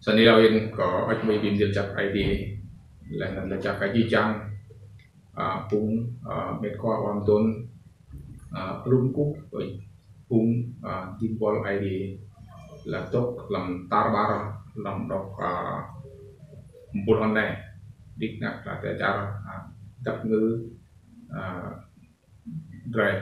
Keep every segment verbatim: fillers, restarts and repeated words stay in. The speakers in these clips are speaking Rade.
Snăn yơh ih kơ ăt mei bi mdĭl jăk Aê Diê, leh anăn lač jăk kơ jih jang, a, phung, a, mĭt khua ƀuôn tŭn, a, lŭm kŭ, ơi, phung, a, dĭng buăl Aê Diê, leh dôk hlăm tar ƀar, hlăm dôk, a, mpŭl anei, dik nak leh ti čar, a, dăp ngư, a, drei.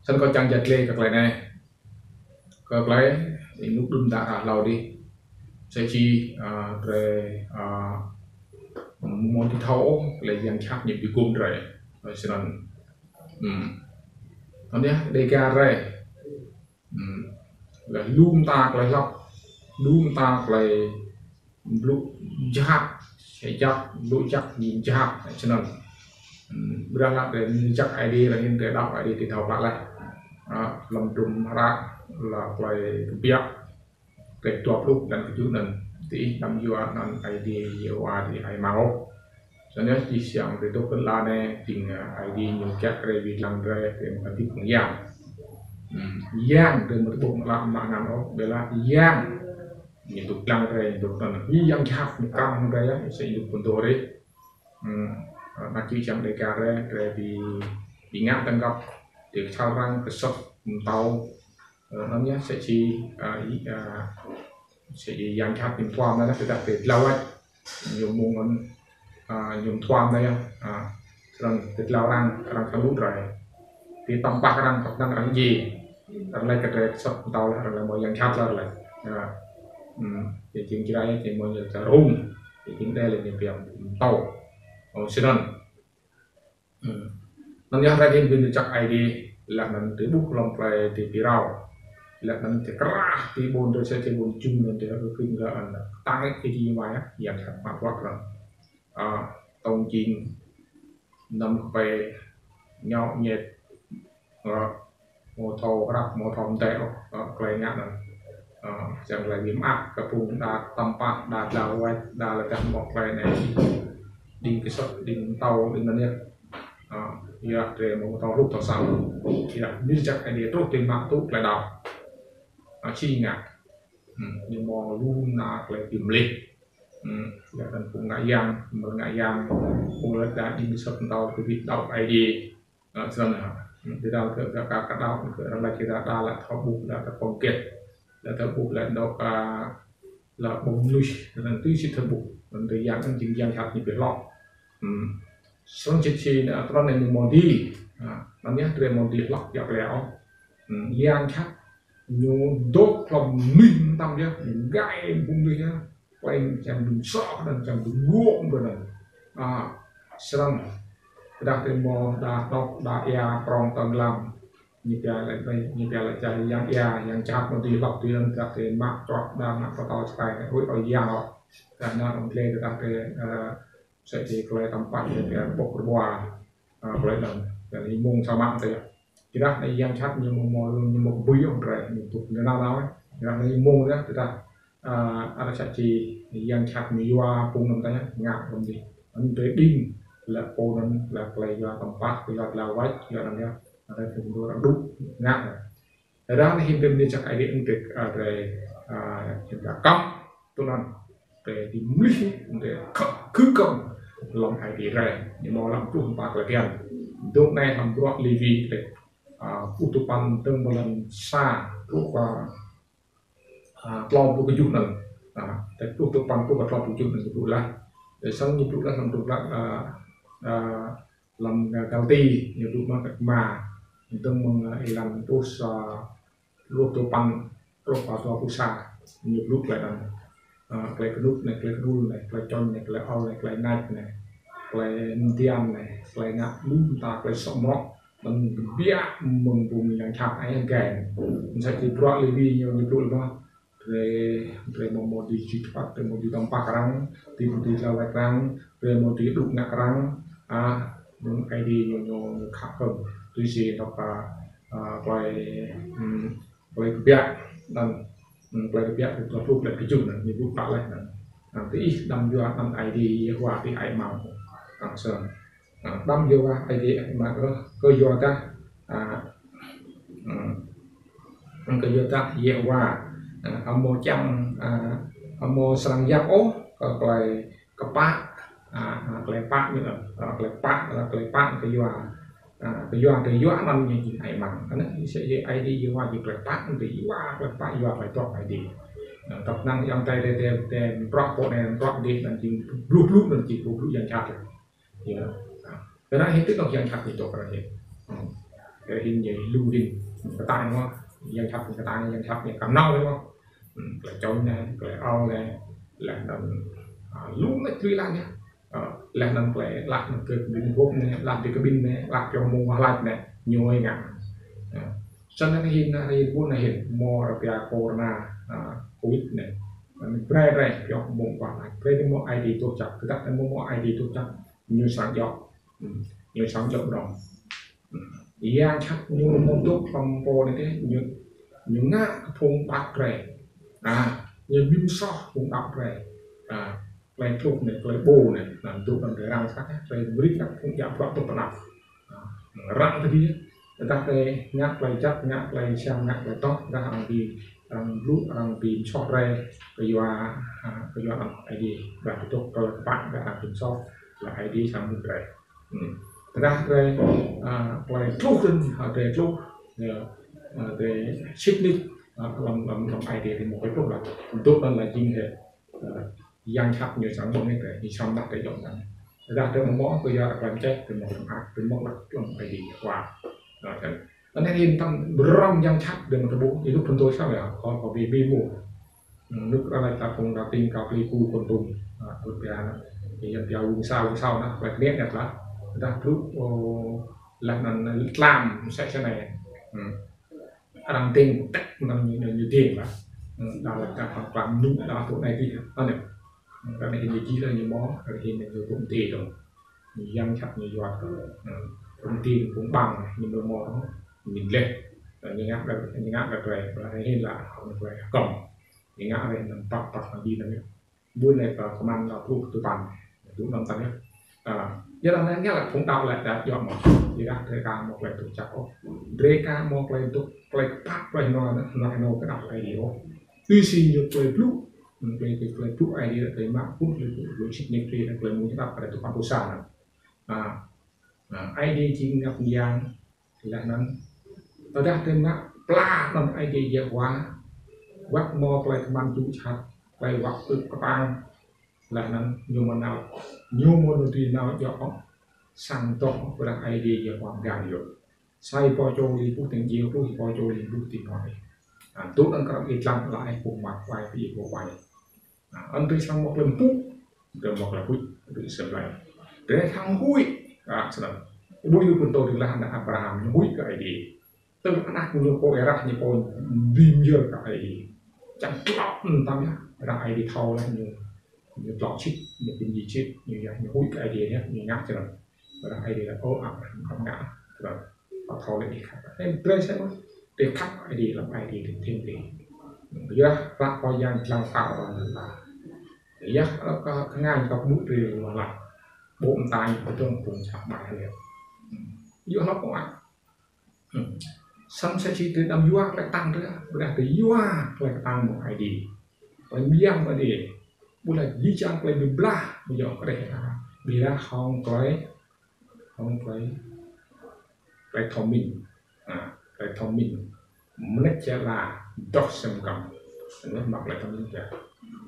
Snăn kâo čiăng jăk leh kơ klei anei. Kơ klei, ênuk đưm đă hlâo dih. Msĕ si, a, drei, a, amâo dưi thâo ôh, klei yang jhat ñu bi guôm drei. Ơ, snăn. Hmm. Anăn yơh, Dega drei. Hmm. Leh lu mta klei hlăp, lu mta klei blŭ jhat, sĕ jăk, blŭ jăk, ñu jhat, snăn. Hmm. Ƀiădah leh drei mdĭl jăk Aê Diê, leh anăn drei đăo Aê Diê ti thâo klă leh. A, hlăm hdruôm hră, leh klei kbiă. Klei dua pluh êlan kjuh anăn, diih đăm yua anăn Aê Diê Yêhôwa diih ăt êmao. Snăn yơh, jih jang drei dôk ti lăn anei, jing, a, Aê Diê ñu kiă kriê bi dlăng drei, drei mkăn hdĭp hŏng yang. Hmm, yang drei amâo tŭ ƀuh mă lă mă ngăn ôh, ƀiădah yang ñu dôk dlăng drei, ñu dôk anăn. Jih yang jhat ñu kăm drei, ya, msĕ si ñu dôk pơdô drei. Hmm, a, anăn jih jang Dega drei, drei bi, bi ngă tơngăp, bi kčal arăng, kơ sŏk, mtâo, Ơ, anăn yơh, msĕ si, a, i, a, msĕ si yang jhat ñu mthuam anăn, tơdah drei dlao wăt, ñu mơ̆ng anăn, a, ñu mthuam anăn yơh, a, snăn drei dlao arăng, arăng thâo lu drei. Drei tăm pah arăng, tăm pah arăng jing. Arăng lač kơ drei sŏk mtâo leh, arăng lač mâo yang jhat leh arăng lač. A, hmm, jing jrai, jing mâo ñu čar rŭng, jing dê leh ñu biă mtâo. Ơ, snăn. Hmm. Anăn yơh drei bi mdĭl jăk Aê Diê, leh anăn drei ƀuh hlăm klei drei bi rao. Leh anăn drei krah ti ƀuôn drei sa ti ƀuôn jŭm anăn drei hơ̆k kĭng gơ̆ anăn. Ktang Aê Diê mă, yang jhat mă bruă anăn. A, tông jing năm kpei ñŏ ñet, a, amâo thâo hrăp, amâo thâo mdei ôh, ơ, klei ngă anăn. Ơ, čiăng klei bi mơak kơ phung đa tăm pah, đa dlao wăt, đa leh dơ̆ng mâo klei anei. Đĭng kơ sŏk, đĭng mtâo, đĭng anăn yơh. Ơ, yơh drei amâo thâo hluh thâo săng. Yơh, mdĭl jăk Aê Diê truh ti mă tŭ klei đăo. Ơ, si ngă. Hmm, ñu mâo lu mna klei bi mlih. Hmm, leh anăn phung ngă yang, mâo ngă yang, phung leh đa đĭng kơ sŏk mtâo kơ bi đăo Aê Diê. Ơ, snăn hă. Ti dal kơ, kơ, kơ, kơ đăo, kơ arăng lač kơ đa, đa leh thâo ƀuh, đa thâo pơgĕt, đa thâo ƀuh leh dôk, a, leh ƀơ̆ng mnuih, anăn tui si thâo ƀuh, anăn tui yang, anăn jing yang jhat ñu bi hlŏk. Hmm. Snăn sĭt si, a, trăn anei ñu mâo dưi. A, anăn yơh drei mâo dưi hlŏk yap leh ôh. Hmm. Yang jhat ñu dôk hlăm mnuih mtam yơh, ñu gai ƀơ̆ng mnuih yơh. Klei čiăng bi msoh anăn, čiăng bi guôm anăn. A, snăn. Tơdah drei mâo đa tŏk, đa êa, prŏng tơng lam. Ñu pia leh, ñu pia leh čar yang êa, yang jhat mâo dưi hlŏk dưi anăn, tơdah drei mă čuăt đa mă pơtâo čkai, ui, ơ yang ôh. Tơdah anăn drei tơdah drei, ơ, msĕ si klei tăm pah drei pia ƀuh kơ ƀua. A, klei anăn. Anăn êmông sa mă drei. Tơdah anei yang jhat ñu mâo, mâo, ñu mâo kbưi ôh drei, ñu dôk nanao nao, ơ. Tơdah anei êmông dah, tơdah, a, arăng sa čô yang jhat ñu yua phung anăn tơdah ngă hlăm dih. Anăn drei đĭng, leh pô anăn, leh klei yua tăm pah, klei yua dlao wăt, yua anăn yơh, arăng phung dôk arăng đŭ, ngă. Tơdah anei hĭn drei mdĭl jăk Aê Diê, drei, a, drei, a, hĭn drei kăm, tui anăn, drei bi mlih, drei khă, khư kăm, hlăm Aê Diê drei, ñu mâo hlăm pluh pă klei bhiăn. Dôk anei hlăm bruă Lêwi, drei, a, pluh dua păn dơ̆ng mơ̆ng êlan sa, truh, a, a, tlâo pluh kjuh anăn. A, drei pluh dua păn truh tlâo pluh kjuh anăn ñu blŭ leh. Drei srăng ñu blŭ leh hlăm truh leh, a, a, hlăm Galati, ñu blŭ mơh kơ êma. Dơ̆ng mơ̆ng, a, êlan pluh, a, pluh dua păn truh pă dua pluh sa, ñu blŭ klei anăn. A, klei knŭk anei, klei knŭl anei, klei čŏng anei, klei ăl anei, klei nač anei, klei mdian anei, klei ngă lu mta, klei soh mrŏ, anăn kbiă mơ̆ng phung yang jhat anei gai. Msĕ si bruă Lêwi ñu, ñu blŭ leh mơh. Drei, drei amâo mâo dưi čuč čuăt, drei amâo dưi tăm pah kơ arăng, drei amâo dưi dlao wăt kơ arăng, drei amâo dưi đŭ ngă kơ arăng, a, mơ̆ng Aê Diê ñu, ñu, ñu khă kơ̆ng. Tui si dôk, a, a, klei, hmm, klei kbiă anăn, hmm, klei kbiă ti dua pluh, klei kjuh anăn, ñu blŭ pă leh anăn. Anăn diih đăm yua anăn Aê Diê Yêhôwa diih ăt êmao. Anăn snăn. A, đăm yua Aê Diê ăt êmao kơ, kyuadah, a, hmm, kyuadah Yêhôwa, a, amâo čiăng, a, amâo srăng yap ôh kơ klei kpă, a, a, klei kpă ñu, a, klei kpă, a, klei kpă kyua, a, kyua drei yua anăn ñu jing ai mang. Anăn ñu srăng jing Aê Diê yua jing klei kpă, drei yua klei kpă, yua klei dôk Aê Diê. A, tăp năng yang drei, drei, drei, drei mprăp pô anei, mprăp dih, anăn jing blŭ blŭ, anăn jing blŭ blŭ yang jhat. Ya. Anăn hĭn ti anôk yang jhat ñu dôk anăn hĭn. Hmm. Kơ hĭn ñu lu hĭn. Kơ ta anei mơh, yang jhat, kơ ta anei yang jhat ñu kăm nao anei mơh. Hmm. Klei čŏng anei, klei ăl anei, leh anăn, a, lu mơh tui lăn anei. A, leh anăn klei leh anăn kơ kƀĭn hŏk anei, leh ti kƀĭn anei, leh čŏng mơ̆ng wah lač anei, ñu ngă. Ya. Snăn hĭn, hĭn ƀuôn anei hĭn, mâo arăng pia corona, a, covid anei. Brei, brei, pioh mơ̆ng wah lač. Brei mâo Aê Diê dôk jăk, tơdah mâo, mâo Aê Diê dôk jăk, ñu srăng djŏ. Hmm. Ñu srăng djŏ mđŏng. Hmm. Yang jhat ñu amâo dôk hlăm pô anei ôh, ñu, ñu ngă kơ phung ƀăt drei. A, ñu bi msoh phung ƀăt drei. A, klei tluh anei, klei ƀô anei, anăn dôk anăn drei răng sah, drei mrĭt kơ phung djă bruă tŭk tnap. A, răng tơdah, tơdah drei ngă klei jăk, ngă klei siam, ngă klei dôk, tơdah arăng bi, arăng blŭ, arăng bi msoh drei, kyua, a, kyua anăn Aê Diê, tơdah dôk klei kpă, tơdah arăng bi msoh, leh Aê Diê srăng mŭt drei. Hmm. Tơdah drei, a, klei tluh anăn, a, drei tluh, ya, a, drei sĭt nik, a, hlăm, hlăm, hlăm Aê Diê drei mâo klei tluh leh. Dôk anăn leh jing hĕ, a, yang jhat ñu srăng mâo anei drei, ñu srăng mă drei djŏ anăn. Tơdah drei mâo, kyua klei mčeh, drei mâo klei mơak, drei mâo leh hlăm Aê Diê Yêhôwa. A, kan. Anei hĭn tăm brăm yang jhat drei mâo tơƀuh, ih dôk phŭn tui srăng ya, kâo, kâo bi, bi mâo. Nuk ră anei ta phung ta tĭng kơ klei ku Kon Tum. A, tui pia, pia, pia wung sa, wung sa anăn, klei kniê anei lah. Dah blŭ, ô, leh anăn tlam, msĕ snei. Hmm. Arăng tĭng, tĕk, anăn ñu, ñu, ñu tĭng lah. Hmm, dah leh ka phang tlam ñu, dah tui anei tĭng, anăn. Ară anei ñu jih leh ñu mâo, ară anei ñu tŭ mdê dơ̆ng. Ñu yang jhat ñu yua. Hmm. Tŭ mdê phung ƀăng, ñu mâo mâo, ñu leh. Ñu ngă, ñu ngă, ară anei lah, ară anei lah, kăm. Ñu ngă ară anei păk, păk, anăn bi anăn. Ƀuôn anei kơ kman nao pluh tui păn. Tui năm tăn yơh. A, ya ară anei ngă leh phung đăo leh đăo yơh mơh. Ƀiădah drei ka mâo klei dôk jăk ôh. Drei ka mâo klei dôk, klei kpă, klei nao, nao, nao kơ đăo Aê Diê ôh. Tui si ñu klei blŭ, klei, klei, klei blŭ Aê Diê drei mă, pŭn klei blŭ, blŭ sĭt nik drei, klei mmuñ hđăp kơ drei tŭ păn pô sa anăn. A, a, Aê Diê jing ngă myang, leh anăn, tơdah drei ngă pla anăn Aê Diê Yêhôwa, wăt mâo klei kman jŭ jhat, klei wăt tŭ kpă, leh anăn ñu amâo nao, ñu amâo nao dưi nao djŏ ôh, srăng dôk ƀiădah Aê Diê Yêhôwa mgang yơh. Sa êbâo čô êlâo êbuh tĭng djiê, pluh êbâo čô êlâo êbuh tĭng hnuă. A, tŭ anăn kơ arăng ih dlăng leh ih phung mă wai pia êbâo wai. A, anăn drei srăng mâo klei mpŭ, drei mâo klei huĭ, drei srăng lač. Drei srăng huĭ, a, snăn. Ƀuh ñu pơtô drei leh anăn Abraham ñu huĭ kơ Aê Diê. Tơl anak ñu pô êrah ñu pô bi myơr kơ Aê Diê. Čiăng tlŏ mtam yơh, ară Aê Diê thâo leh ñu, ñu tlŏ sĭt, ñu bi mdjiê sĭt, ñu yơh, ñu huĭ kơ Aê Diê yơh, ñu ngă snăn. Ară Aê Diê lač, ô, Abraham, kăm ngă, snăn. Kâo thâo leh ih khăp. Ơ, drei srăng, drei khăp Aê Diê hlăm Aê Diê drei tĭng drei. Yơh, hlăk kâo yang dlăng kâo hlăm lăn ala. Yơh, ơ, kơ, kơ ngăn kơ mŭt drei hlăm lăn ala. Ƀô̆ mta ñu pơdơ̆ng phung čăk ƀai leh. Yơh, hlăk kâo ngă. Hmm. Săm sa čô drei đăm yua klei ktang drei, ƀiădah drei yua klei ktang mơ̆ng Aê Diê. Klei myang Aê Diê. Ƀuh leh jih jang klei bi blah, myang Aê Diê. Ƀiădah hŏng klei, hŏng klei, klei thông minh. Ha, klei thông minh. Mnêč čê la, doh sem kăm. Anăn mă klei thông minh čê.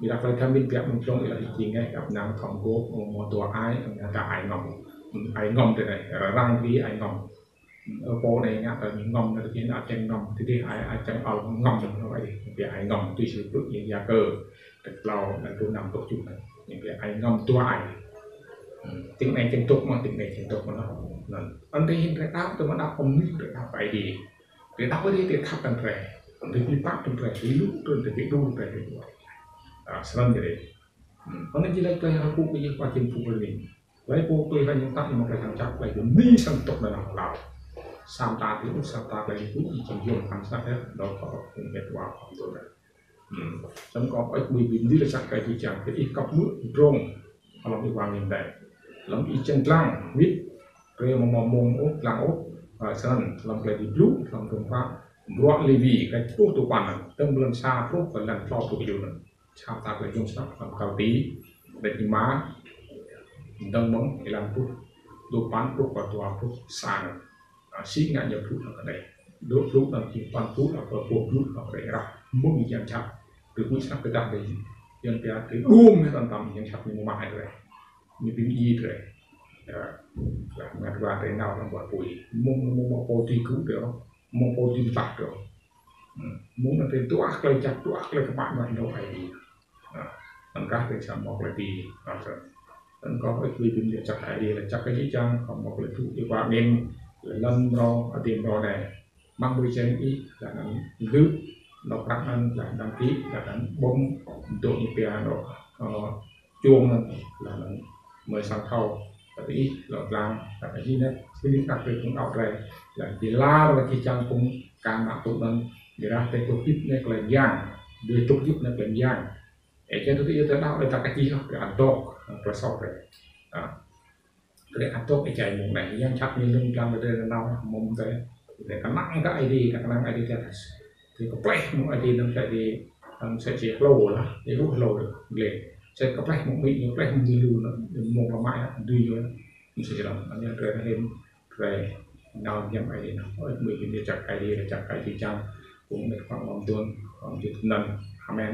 Ƀiădah klei thông minh biă mơ̆ng dlông ih lač jing ngeh, ăp năng thâo gôp, mâo dua ai, mâo dua ai ngăm. Ai ngăm ti anei, arăng bi ai ngăm. Ơ, pô anei ngă kơ ñu ngăm, anăn kơ ñu čiăng ngăm, ti dih ai, ai čiăng ăl ngăm, anăn ai, bi ai ngăm, tui si blŭ ñu ya kơ, kơ tlâo, anăn dua năm dôk čŭn anăn. Ñu bi ai ngăm dua ai. Hmm, tĭng anei čiăng dôk mơh, tĭng anei čiăng dôk mơh. Anăn, anăn drei hĭn drei đăo, tơ mơ̆ng đăo kơ mnuih drei đăo kơ Aê Diê. Drei đăo Aê Diê drei khăp kơ drei. Drei bi pap kơ drei, drei lu kơ drei, drei bi đru kơ drei. A, snăn drei. Hmm, anăn jing lač klei hơpŭ kơ Yêhôwa jing phung rơnĭng. Klei pô tui hlue ñu mtă ñu mâo klei čiăng čăk, klei bi mni srăng dôk nanao hlâo. Sa mta ti ŭ, sa mta klei ih tŭ, ih čiăng yuôm kăn snăk yơh, dôk kơ phung êt wa khŏm tŭ yơh. Hmm. Snăn kâo ăt bi bi mni lač jăk kơ ih čiăng, kơ ih kăp mŭt drông, hlăm ih wang ih mdei. Hlăm ih čiăng dlăng, wĭt, drei amâo mâo mmông ôh, dlăng ôh, a, snăn, hlăm klei bi blŭ, hlăm dŭm pă, bruă Lêwi, kdrêč pluh dua păn anăn, tơl mlan sa pluh, kơ mlan tlâo pluh kjuh anăn. Čhap ta kơ jông snăk hlăm Kalti, kdrêč êma, dơ̆ng mơ̆ng êlan pluh, dua păn pluh, kơ dua pluh sa. A, si ngă ñu blŭ hlăm kdrêč. Dua pluh năm, čih păn pluh, hlăm kơ pô blŭ hlăm kdrêč rah. Mơ̆ng yang čhap. Kơ kuih snăk kơ dah dê. Yang pia kơ đuôm ya tăn tam yang čhap ñu mă ai drei. Ñu bi mdjiê drei. Ya, lah, ngă dua drei nao hlăm buah pui. Mơ̆ng, mơ̆ng, mơ̆ng pô ti gŭ drei. Mơ̆ng pô ti mtah drei. Hmm. Mơ̆ng anăn drei tuah klei jăk, tuah klei kpă mă nao ai drei. Nah, anăn kah drei sa mâo klei bi, nah, sa. Anăn kâo ih bi bi jăk ai drei, lah jăk kơ jih jang, kâo mâo klei tŭ, ih wa ngĭn, lăn mrâo, adin mrâo anei. Măng bi jang ih, lah anăn gưt, nao prăk anăn, lah anăn ti, lah anăn bông, dôk ñu pia nao, ơ, čuông anăn, lah anăn mơi sang thâo, lah ih, lŏ dlăng, lah anăn jih anăn, bi nik nak drei phung đăo drei, lah bi lar, lah jih jang phung ka mă tŭ anăn, bi rah drei tŭk hip anei klei myang, drei tŭk hip anei klei myang. Ê, čang tŭ ti ih tơ đăo, ê, ta ka čih, ê, adôk, ê, klei soh drei. A. Drei adôk êjai mơ̆ng anei, yang čăt ñu lưng dlăng drei nao, mơ̆ng drei. Drei knang kơ Aê Diê, ta knang Aê Diê ti atas. Drei kpleh mơ̆ng Aê Diê anăn kơ Aê Diê, anăn sa čih hlô lah, drei hlô hlô leh. Sa kpleh mơ̆ng amĭ, kpleh mơ̆ng diñu anăn, mơ̆ng lama ya, dui ñu. Ñu sa jrăm, anăn drei hĭn, drei nao ñăm Aê Diê anăn. Ôi, mơi hĭn jăk Aê Diê, jăk Aê Diê jang. Kung mĕt khua mơ̆ng tuôn, khua mơ̆ng tuôn anăn. Amen.